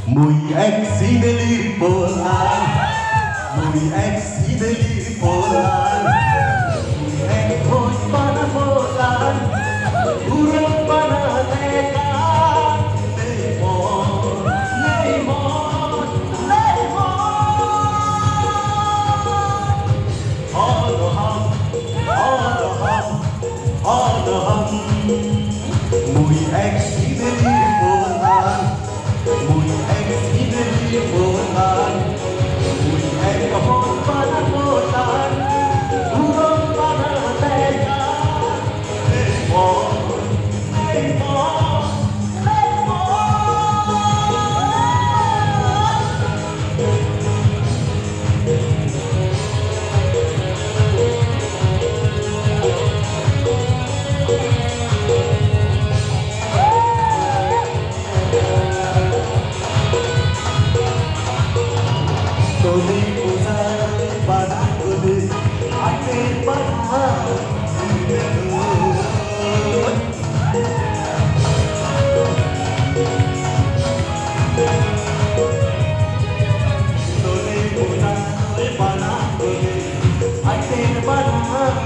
Mui ek sinelir polan, mui ek sinelir polan, mui ek hoi pana polan, urang pana teka, nei mo, nei mo, nei mo. All hum, all hum, mui ek sinelir polan, mui ek sinelir polan, mui ek hoi pana polan, urang pana teka, nei mo, nei mo, nei mo. Toli puzar bana guli, ate bana Toli puzar bana guli, ate bana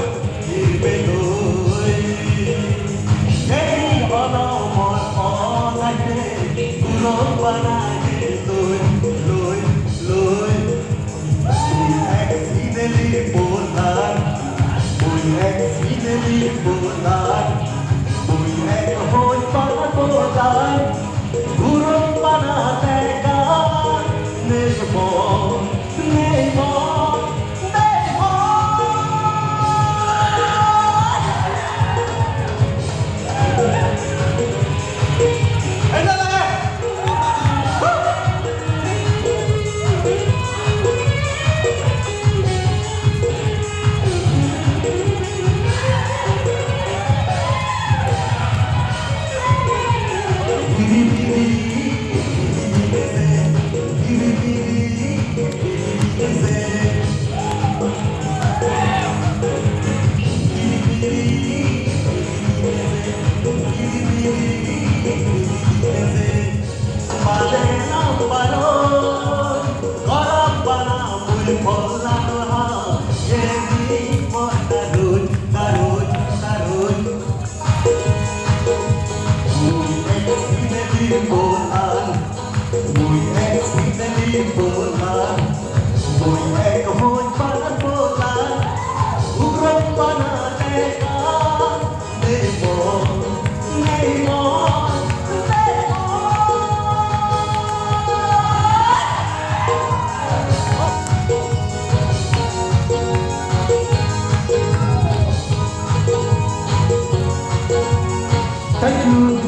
Thank you.